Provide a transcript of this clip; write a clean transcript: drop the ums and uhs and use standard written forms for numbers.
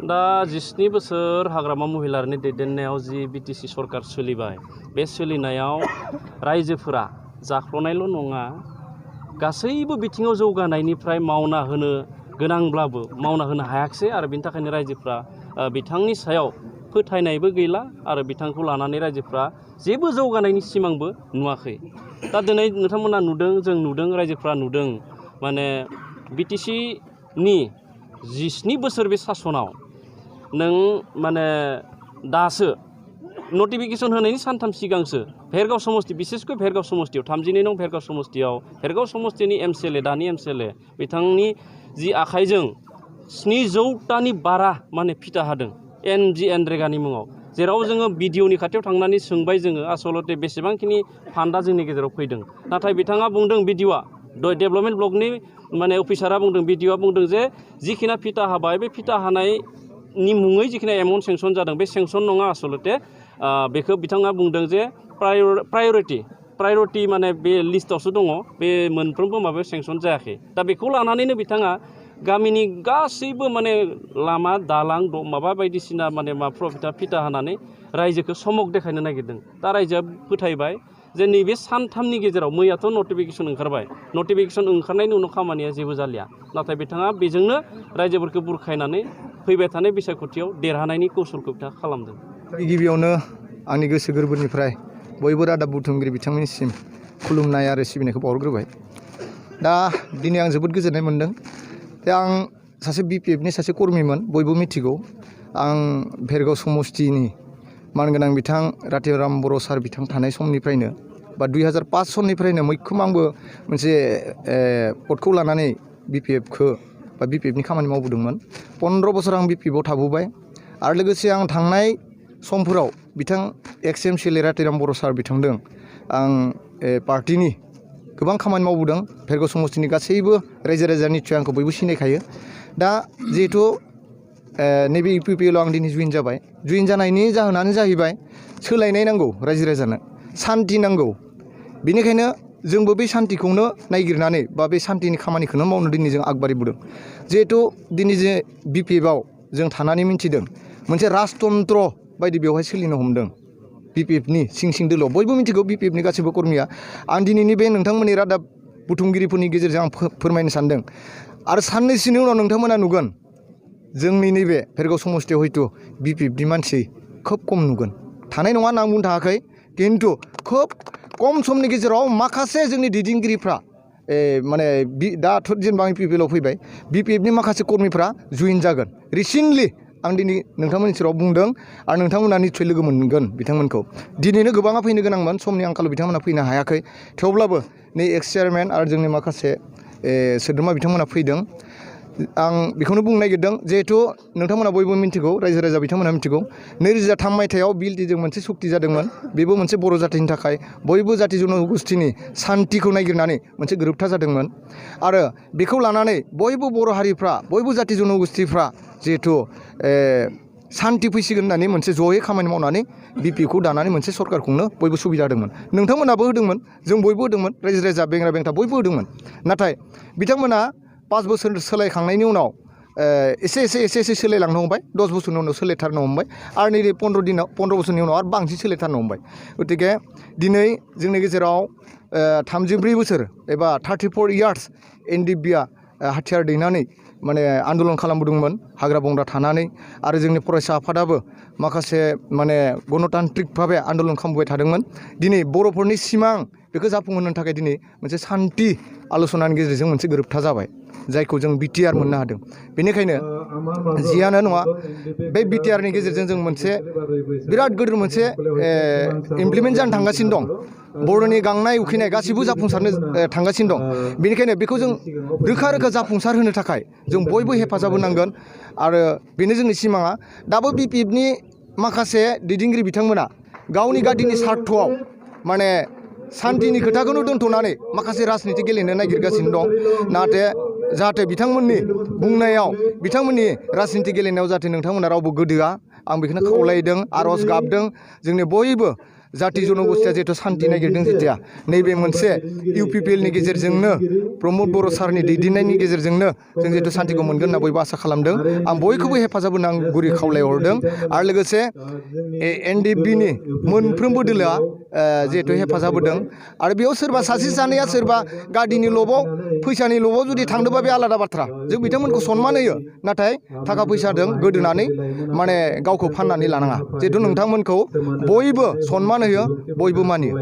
दा 17 बोसोर हाग्रामा महिलारिनि दैदेननायाव जि बिटिसि सरकार सोलिबाय बे सोलिनायाव रायजोफोरा जाख्ल'नायल' नङा गासैबो बिथिङाव जौगानायनिफ्राय मावना होनो गोनांब्लाबो मावना होनो हायाखिसै आरो बिनि थाखायनो रायजोफ्रा बिथांनि सायाव फोथायनायबो गैला आरो बिथांखौ लानानै रायजोफ्रा जेबो जौगानायनि सिमांबो नुवाखै। दा दिनै नोंथांमोना नुदों जों नुदों रायजोफ्रा नुदों माने बिटिसिनि 17 बोसोर बे सासनाव नों माने दासो नटिफिकेसन होनायनि सानथाम सिगांसो भेरगाव समस्ति बिसेसকৈ भेरगाव समस्तियाव 32 नं भेरगाव समस्तियाव भेरगाव समस्तिनि एमसिएलए दानि एमसिएलए बिथांनि जि आखाइजों 700टानि बारा माने फिथा हादों एनरेगानि मुङाव जेराव जोङो बिडिअनि खाथियाव थांनानै सोंबाय जोङो आसलते बेसेबांखिनि फान्डा जोंनि गेजेराव फैदों नाथाय बिथाङा बुंदों बिडिअआ डेभेलपमेन्ट ब्लकनि माने अफिसारा बुंदों बिडिअआ बुंदों जे जिखिना फिथा हाबाय बे फिथा हानायनि मुङै जिखिना एमाउन्ट सेंसन जादों बे सेंसन नङा आसलते बेखौ बिथाङा बुंदों जे प्रायरिटि माने बे लिस्टआवसो दङ बे मोनफ्रोमबो माबायाव सेंसन जायाखै दा बेखौ लानानैनो बिथाङा गामिनि गासैबो माने लामा दालां माबा बायदिसिना माने फिथा हानानै रायजोखौ समक देखायनो नागिरदों दा रायजोआ फोथायबाय जे नैबे सानथामनि गेजेराव मैयाथ' नटिफिकेसन ओंखारबाय नटिफिकेसन ओंखारनायनि उनाव खामानिया जेबो जालिया नाथाय बिथाङा बेजोंनो रायजोफोरखौ बुरखायनानै फैबाय थानाय बिसायख'थियाव देरहानायनि कौशलखौ बिथाङा खालामदों। गिबियावनो आंनि गोसो गोरबोनिफ्राय बयबो रादाब बुथुमगिरि बिथांमोननिसिम खुलुमनाय आरो सिबिनायखौ बावहरग्रोबाय। दा दिनै आं जोबोद गोजोननाय मोन्दों। दा आं सासे बिपिएफनि सासे कर्मिमोन बयबो मिथिगौ। आं भेरगाव समस्तिनि मानगोनां बिथां रातिराम बर' सार बिथां थानाय समनिफ्रायनो बा 2005 सननिफ्रायनो मैखोम आंबो मोनसे पदखौ लानानै बिपिएफखौ बा बिपिएफनि खामानि मावबोदोंमोन। 15 बोसोर आं बिपिएफआव थाबोबाय आरो लोगोसे आं थांनाय समफोराव बिथां एक्स एमसिएलए रातिराम बर' सार बिथांदों आं पार्टिनि गोबां खामानि मावबोदों। भेरगाव समस्तिनि गासैबो रायजो राजा निस्सय आंखौ बयबो सिनायखायो। दा जिहेथु नैबे इउपिपिएलआव आं दिनै जइन जाबाय। जइन जानायनि जाहोनानो जाहैबाय सोलायनाय नांगौ रायजो राजानो सान्ति नांगौ। बेनिखायनो जोंबो बे सान्तिखौनो नायगिरनानै बा बे सान्तिनि खामानिखौनो मावनो दिनै जों आगबारिबोदों। जिहेथु दिनै जे बिपिएफआव जों थानानै मिन्थिदों मोनसे राजतन्त्र बायदि बेवहाय सोलिनो हमदों। बिपिएफनि सिं दोलोआव बयबो मिथिगौ बिपिएफनि गासैबो कर्मिया। आं दिनैनि बे नोंथांमोननि रादाब बुथुमगिरिफोरनि गेजेरजों आं फोरमायनो सानदों आरो साननैसोनि उनाव नोंथांमोना नुगोन जोंनि नैबे भेरगाव समस्तियाव हयथ' बिपिएफनि मानसि खोब खम नुगोन। थानाय नङा होनना आं बुंनो थाङाखै खिन्थु खोब खम समनि गेजेराव माखासे जोंनि दैदेनगिरिफ्रा माने दाथ' जेनेबा आं बिपिएलआव फैबाय बिपिएफनि माखासे कर्मिफ्रा जइन जागोन रिसेन्टलि आं दिनै नोंथांमोननि सेराव बुंदों आरो नोंथांमोना निस्सय लोगो मोनगोन बिथांमोनखौ। दिनैनो गोबाङा फैनो गोनांमोन समनि आंखालाव बिथांमोना फैनो हायाखै थेवब्लाबो नै एक्स चेयारमेन आरो जोंनि माखासे सोद्रोमा बिथांमोना फैदों। आं बेखौनो बुंनो नागिरदों जिहेथु नोंथांमोना बयबो मिन्थिगौ रायजो राजा बिथांमोना मिन्थिगौ 2003 मायथाइयाव बिल टिजों मोनसे सुक्ति जादोंमोन। बेबो मोनसे बर' जाथिनि थाखाय बयबो जाथि जन'गोष्ठीनि सान्तिखौ नागिरनानै मोनसे गोरोबथा जादोंमोन आरो बेखौ लानानै बयबो बर' हारिफ्रा बयबो जाथि जन'गोष्ठीफ्रा जिहेथु सान्ति फैसिगोन होननानै मोनसे जयै खामानि मावनानै बिपिएफखौ दानानै मोनसे सरकार खुंनो बयबो सुबिदा होदोंमोन। नोंथांमोनाबो होदोंमोन जों बयबो होदोंमोन रायजो राजा बेंग्रा बेंथा बयबो होदोंमोन। नाथाय बिथांमोना 5 बोसोर सोलायखांनायनि उनाव एसे सोलायलांनो हमबाय 10 बोसोरनि उनाव सोलायथारनो हमबाय आरो नैबे 15 बोसोरनि उनाव आरो बांसिन सोलायथारनो हमबाय। गतिके दिनै जोंनि गेजेराव 34 बोसोर एबा 34 इयार्स एनडिएफबिआ हाथियार दैनानै माने आन्दलन खालामबोदोंमोन हाग्रा बंग्रा थानानै आरो जोंनि फरायसा आफादाबो माखासे माने गणतान्त्रिक भाबे आन्दलन खालामबोबाय थादोंमोन। दिनै बर'फोरनि सिमां बेखौ जाफुंहोनो थाखाय दिनै मोनसे सान्ति आल'सनानि गेजेरजों मोनसे गोरोबथा जाबाय जायखौ जों बिटिआर मोननो हादों। बेनिखायनो जियानो नङा बे बिटिआरनि गेजेरजों जों मोनसे बिराद गिदिर मोनसे इमप्लिमेन्ट जानो थांगासिनो दं। बर'नि गांनाय उखैनाय गासिबो जाफुंसारनो थांगासिनो दं। बेनिखायनो बेखौ जों रोखा जाफुंसार होनो थाखाय जों बयबो हेफाजाब होनांगोन आरो बेनो जोंनि सिमाङा। दाबो बिपिएफनि माखासे दैदेनगिरि बिथांमोना गावनि गादिनि सार्थआव माने सान्तिनि खोथाखौनो दोनथ'नानै माखासे राजनिति गेलेनो नागिरगासिनो दं। जाहाथे बिथांमोननि बुंनायाव बिथांमोननि राजनिति गेलेनायाव जाहाथे नोंथांमोना रावबो गोदोआ आं बेखौनो खावलायदों आर'ज गाबदों। जोंनि बयबो जाति जनगोष्ठीया जिहेतु सान्थि नागिरदों जेथिया नैबे मोनसे UPPLनि गेजेरजोंनो प्रमद बर' सारनि दैदेननायनि गेजेरजोंनो जों जिहेतु सान्थिखौ मोनगोन होनना बयबो आसा खालामदों आं बयखौबो हेफाजाब होनो आं गुरै खावलायहरदों आरो लोगोसे NDFBनि मोनफ्रोमबो दोलोआ जिहेतु हेफाजाब होदों आरो बेयाव सोरबा सासे सानैया सोरबा गादिनि लबाव फैसानि लबाव जुदि थांदोंबा बे आलादा बाथ्रा जों बिथांमोनखौ सनमान होयो नाथाय थाखा फैसाजों गोदोनानै माने गावखौ फाननानै लानाङा जिहेतु नोंथांमोनखौ बयबो सनमान होयो बयबो मानियो